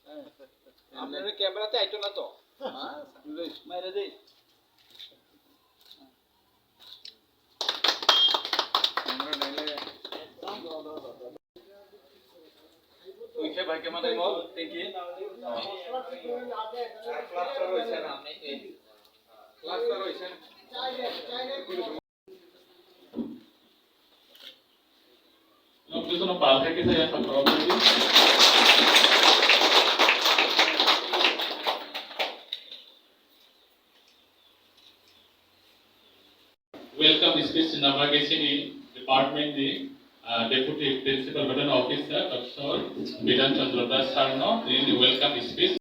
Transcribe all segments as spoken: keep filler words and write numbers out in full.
Apnare camera te aito na to? Maire de. Thank you. Cluster hoise. Nok bisono pal hai kisa ya sakro. Welcome speech nabagwi chini department ni, ah, Deputy Principal Veterinary Officer Doctor Bidan Chandra Das sir no nini welcome speech.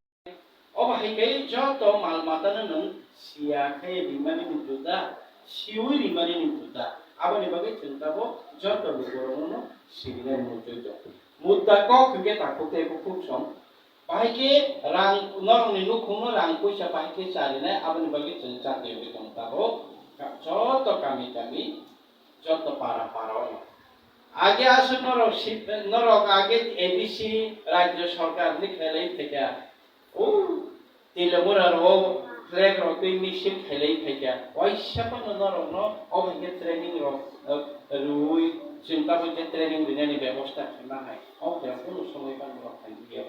Obo hai khe joto mal matano nwng siya khe rimani ni juda, siwi rimani ni juda. Aboni bagwi chwng tabuk joto lukurokno sirinai muchungwi tongo. Mutta kok hwnkhe takhuk tei bukhuk song. Bahai khe rang, norokni nukhungno rang puisa bahai khe charinai, aboni bagwi chwng chatiyogwi tongo tabuk. Joto kami kami, joto para para o. Age aswk norok si-, norok age A D C rajyo sorkar ni khelai phaikha. O Telamura ro flag rok twi misil khelai phaikha. Waisa phano norokno obo hwnkhe training rok, eh, rwui chwng tabuk khe training rinani bebosta khaima hai. Obo khe kunu somoi phano norok phaiya.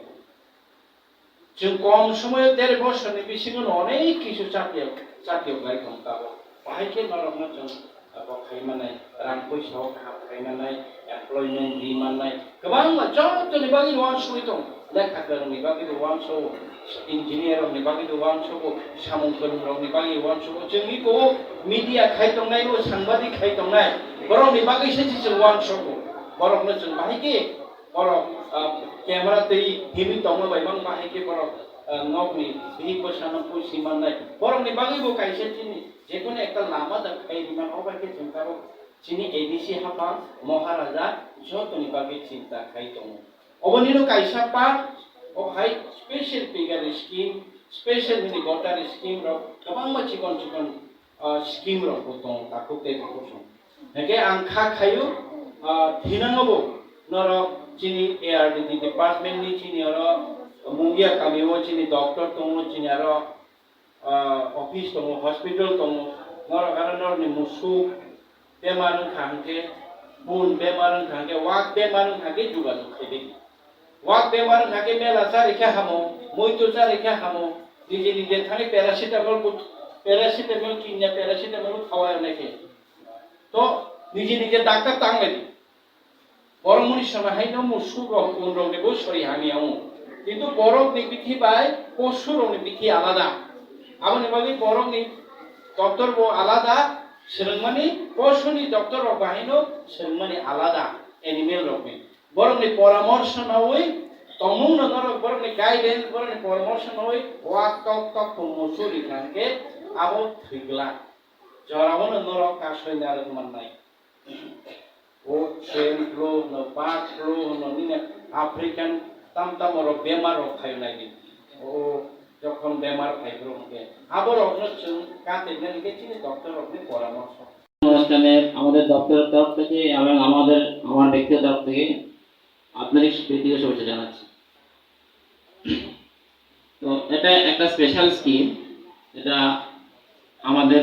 Chwng kom somoyo der bosorni bisingo no onek kisu chatiyo, chatiyo bai tong tabuk. Bahai khe norokno chwng, ah, bo khai manai, rang puisa o kaham khai manai, employment ri manai, kwbangma jotoni bagwi wansugwi tong. Lekha kwrwngni bagwi bo wansugo, engineer rokni bagwi bo wansugo, samung kwrwng rokni bagwi wansugo. Chwngni bo media khai tongnai, bo sangbadik khai tongnai, borokni bagwi se chwng wansugo. Borokno chwng bahai khe Borok, ah, camera twi himwi tongma bai bang bahai khe borok, ah, nokni bihik bwsano pusi mannai. Borokni bagwi bo kaisa chini jekunu ekta lama da khai rwmani, o bai khe chwng tabuk chini A D C haphang Maharaja jotoni bagwi chinta khai tongo. Obonino kaisa part o hai special figure scheme, special mini voter scheme rok kwbangma chikon chikon ah, scheme rok bo tongo, takhuk tei bukhuk song. Hingke ang kha khayo, ah, thinango bo norok chini A R D D department ni chini oro Mungia kami o chini doctor tongo, chini aro, ah, office tongo, hospital tongo, norok aro norokni musuk bemar wngkha hingke, bun bemar wngkha hingke, wak bemar wngkha hingke jogajog khaidi. Wak bemar wngkha khe mela chari khe hamo, muitu chari khe hamo, niji niji thani paracetamol but-, paracetamol kinya paracetamol khawai onai khe. To niji niji doctor tang lai di. Borok muni sona hai no musuk rok kun rok ni bo sori hamya wngo. Kintu borok ni bithi bai posu rok ni bithi alada. Aboni bagwi borok ni doctor bo alada, swrwngmani posu ni doctor rok bahai no swrwngmani alada animal rok ni. Borokni poramorsho naui tongmungno norok borokni guidance, borokni poramorsho naui wak tok tok tongmo churi kha hwnkhe abo thwi glak. Jorao no norok kasoi narwk mannai. O swine flu hwno, bird flu hwno, nini African tam tamo rok bemar rok phaio nai di. O jokhon bemar phai bro hwnkhe abo rokno chwng katinani khe chini doctor rokni poramorsho. অনুষ্ঠানে আমাদের দপ্তরের তরফ থেকে এবং আমাদের, আমার ব্যক্তিগত তরফ থেকে আন্তরিক প্রীতি ও শুভেচ্ছা জানাচ্ছি। তো এটা একটা স্পেশাল স্কিম, এটা আমাদের